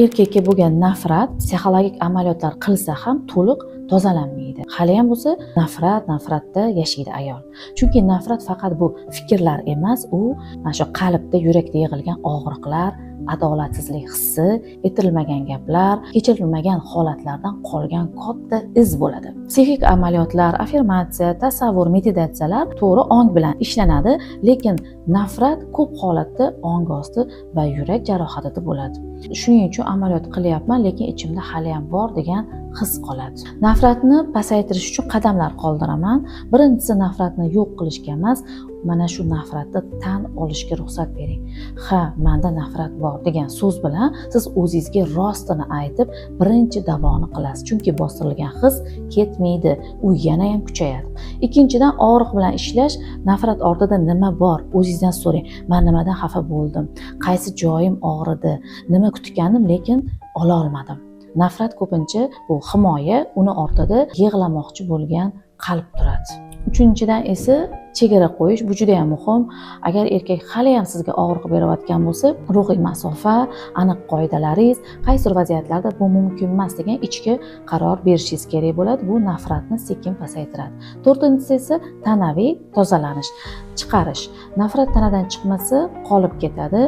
Erkakka bo'lgan nafrat psixologik amaliyotlar qilsa ham to'liq tozalanmaydi. Haliyam bo'lsa nafratda yashaydi ayol. Chunki nafrat faqat bu fikrlar emas, u mana shu qalbda, yurakda yig'ilgan og'riqlar, adolatsizlik hissi, aytilmagan gaplar, kechirilmagan holatlardan qolgan katta iz bo'ladi. Psixik amaliyotlar, affirmatsiya, tasavvur, meditatsiyalar to'g'ri ong bilan ishlanadi, lekin nafrat ko'p holatda ong osti va yurak jarohatida bo'ladi. Shuning uchun amaliyot qilyapman, lekin ichimda haliyam bor degan his qoladi. Nafratni pasaytirish uchun qadamlar qoldiraman. Birinchisi, nafratni yo'q qilishga emas, mana shu nafratni tan olishga ruxsat bering. "Ha, manda nafrat bor" degan so'z bilan siz o'zingizga rostini aytib, birinchi davoni qilasiz. Chunki bostirilgan his ketmaydi, u yana ham kuchayadi. Ikkinchidan, og'riq bilan ishlash. Nafrat ortida nima bor? O'zingizdan so'rang. Man nimadan xafa bo'ldim? Qaysi joyim og'ridi? Nima kutganim, lekin ola olmadim? Nafrat ko'pincha bu himoya, uni ortida yig'lamoqchi bo'lgan qalb turadi. Uchinchidan esa chegara qo'yish, bu juda ham muhim. Agar erkak hali ham sizga og'riq berayotgan bo'lsa, ruhiy masofa, aniq qoidalaringiz, qaysidir vaziyatlarda bu mumkin emas degan ichki qaror berishingiz kerak bo'ladi. Bu nafratni sekin pasaytiradi. To'rtinchisi esa tanaviy tozalanish, chiqarish. Nafrat tanadan chiqmasa, qolib ketadi.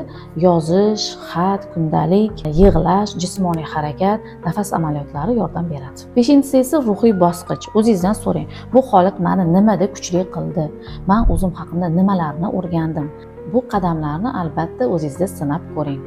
Yozish, xat, kundalik, yig'lash, jismoniy harakat, nafas amaliyotlari yordam beradi. Beshinchisi esa ruhiy bosqich. O'zingizdan so'rang: bu holat mani nimada kuchli qildi? Man o'zim haqimda nimalarni o'rgandim? Bu qadamlarni albatta o'zingizda sinab ko'ring.